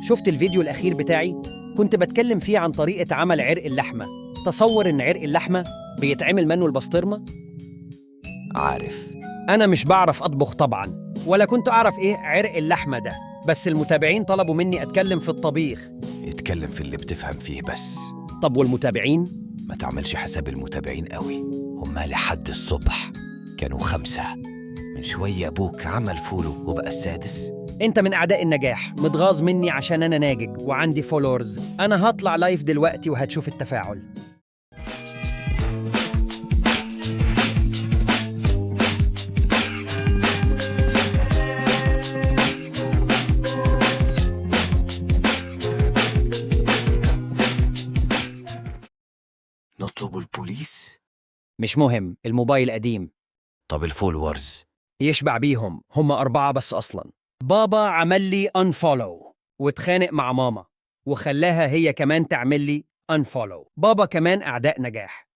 شفت الفيديو الأخير بتاعي؟ كنت بتكلم فيه عن طريقة عمل عرق اللحمة. تصور إن عرق اللحمة بيتعمل منه البسطرمة؟ عارف. أنا مش بعرف أطبخ طبعا، ولا كنت أعرف إيه عرق اللحمة ده، بس المتابعين طلبوا مني أتكلم في الطبيخ. اتكلم في اللي بتفهم فيه بس. طب والمتابعين؟ ما تعملش حساب المتابعين قوي، هما لحد الصبح كانوا 5. من شوية أبوك عمل follow وبقى السادس. انت من اعداء النجاح، متغاظ مني عشان انا ناجج وعندي followers. انا هطلع live دلوقتي وهتشوف التفاعل. نطلب البوليس؟ مش مهم، الموبايل قديم. طب ال followers؟ يشبع بيهم، هم 4 بس أصلا. بابا عمل لي unfollow واتخانق مع ماما وخلاها هي كمان تعمل لي unfollow. بابا كمان أعداء نجاح.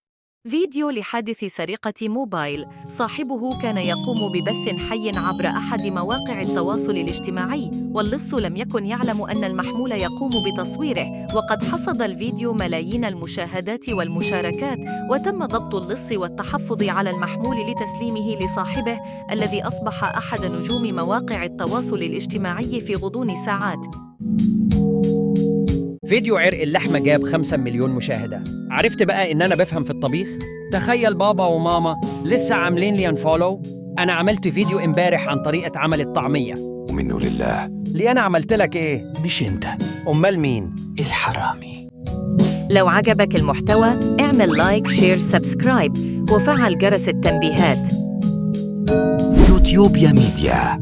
فيديو لحادث سرقة موبايل، صاحبه كان يقوم ببث حي عبر أحد مواقع التواصل الاجتماعي، واللص لم يكن يعلم أن المحمول يقوم بتصويره، وقد حصد الفيديو ملايين المشاهدات والمشاركات، وتم ضبط اللص والتحفظ على المحمول لتسليمه لصاحبه الذي أصبح أحد نجوم مواقع التواصل الاجتماعي في غضون ساعات. فيديو عرق اللحمة جاب 5 مليون مشاهدة. عرفت بقى إن أنا بفهم في الطبيخ؟ تخيل بابا وماما لسه عاملين لي unfollow. أنا عملت فيديو امبارح عن طريقة عمل الطعمية. ومنه لله. ليه أنا عملت لك إيه؟ مش انت. أمال مين؟ الحرامي. لو عجبك المحتوى اعمل like، share، subscribe وفعل جرس التنبيهات. يوتيوبيا ميديا.